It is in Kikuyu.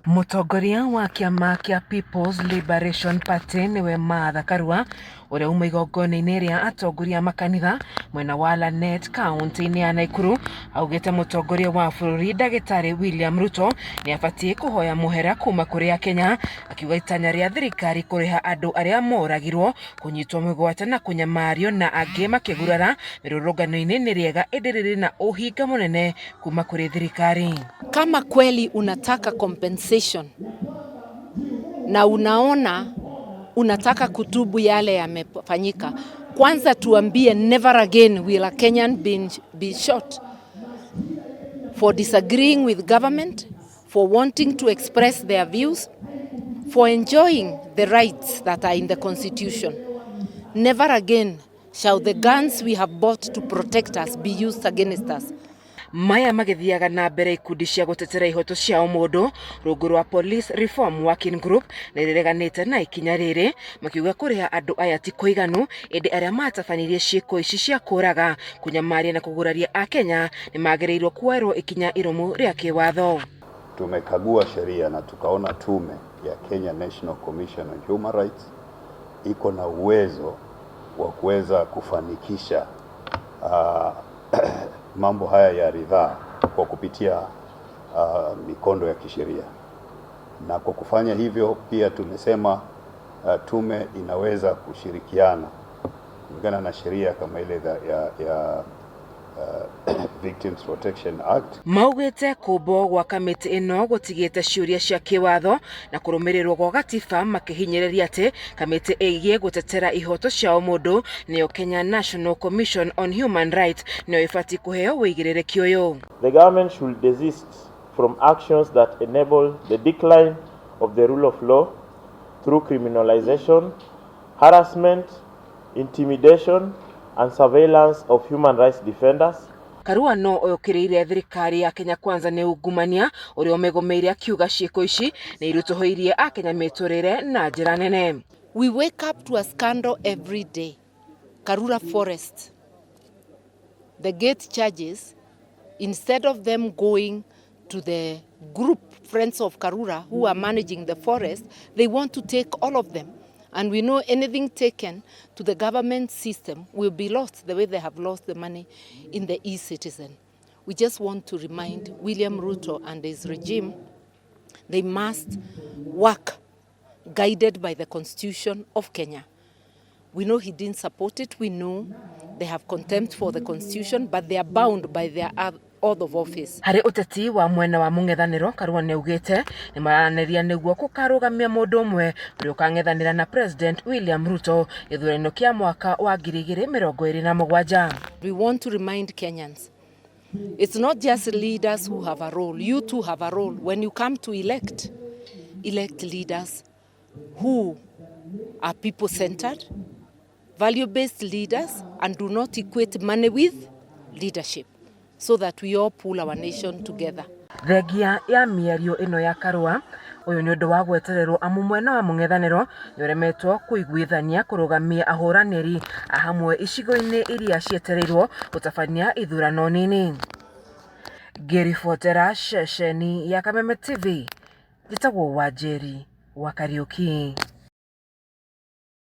Mũtongoria wa kĩama kĩa People's Liberation Party nĩwe Martha Karua ũrĩa uma igongona-inĩ rĩa atongoria a makanitha mwena wa Lanet kaunti-inĩ ya Naikuru augĩte mũtongoria wa bũrũri ndagĩtarĩ William Ruto nĩ abatiĩ kũhoya mũhera kuma kũrĩ akenya, akiuga itanya rĩa thirikari kũrĩha andũ arĩa moragirwo, kũnyitwo mĩgwate na kũnyamario na angĩ makĩgurara mĩrũrũngano-inĩ nĩ rĩega ĩndĩ rĩrĩ na ũhinga mũnene kuma kũrĩ thirikari. Kama kweli unataka compensation na unaona unataka kutubu yale yamefanyika, kwanza tuambie never again will a Kenyan be shot for disagreeing with government, for wanting to express their views, for enjoying the rights that are in the constitution. Never again shall the guns we have bought to protect us be used against us. Maya magĩthiaga na mbere, ikundi cia gũtetera ihoto cia ũmũndũ rungu rwa Police Reform Working Group nĩ rĩreganĩte na ikinya rĩrĩ, makiuga kũrĩha andũ aya ti kũiganu, ĩndĩ arĩa matabanirie ciĩko ici cia kũraga, kũnyamaria na kũguraria akenya nĩ magĩrĩirwo kuoerwo ikinya irũmu rĩa kĩwatho. Tumekagua sheria na tukaona tume ya Kenya National Commission on Human Rights iko na uwezo wa kuweza kufanikisha mambo haya ya ridhaa kwa kupitia mikondo ya kisheria, na kwa kufanya hivyo pia tumesema tume inaweza kushirikiana kulingana na sheria kama ile ya Victims Protection Act. Maugĩte kũmbwo gwa kamĩtĩ ĩno gũtigĩte ciũria cia kĩwatho na kũrũmĩrĩrwo gwa gatiba, makĩhinyĩrĩria atĩ kamĩtĩ ĩgiĩ gũtetera ihoto cia ũmũndũ, nĩyo Kenya National Commission on Human Rights, nĩyo ĩbatiĩ kũheo wĩigĩrĩrĩki ũyũ. The government should desist from actions that enable the decline of the rule of law through criminalization, harassment, intimidation, and surveillance of human rights defenders. Karua no okĩrĩire thirikari ya Kenya Kwanza nĩ ungumania ũrĩa ũmĩgũmĩire, akiuga ciĩko ici nĩ irutũhĩirie akenya mĩtũrĩre na njĩra nene. We wake up to a scandal every day. Karura Forest, the gate charges, instead of them going to the group, Friends of Karura, who are managing the forest, they want to take all of them. And we know anything taken to the government system will be lost the way they have lost the money in the e-citizen. We just want to remind William Ruto and his regime they must work guided by the Constitution of Kenya. We know he didn't support it. We know they have contempt for the Constitution, but they are bound by their oath of office. Harĩ ũteti wa mwena wa mũng'ethanĩro, Karua nĩaugĩte nĩ maranĩria nĩguo kũkarũgamia mũndũ ũmwe ũrĩa ũkang'ethanĩra na President William Ruto gĩthurano kĩa mwaka wa 2027. We want to remind Kenyans it's not just leaders who have a role. You too have a role. When you come to elect, elect leaders who are people centered, value based leaders, and do not equate money with leadership, so that we all pull our nation together. Thengia ya mĩario ĩno ya Karua, ũyũ nĩ ũndũ wa gwetererwo amu mwena wa mũng'ethanĩro nĩũremetwo kũiguithania kũrũgamia ahũranĩri a hamwe icigo-inĩ iria cietereirwo gũtabania ithurano nini. Ngĩribotera ceceni ya Kameme TV, njĩtagwo Wanjeri wa Kariũki.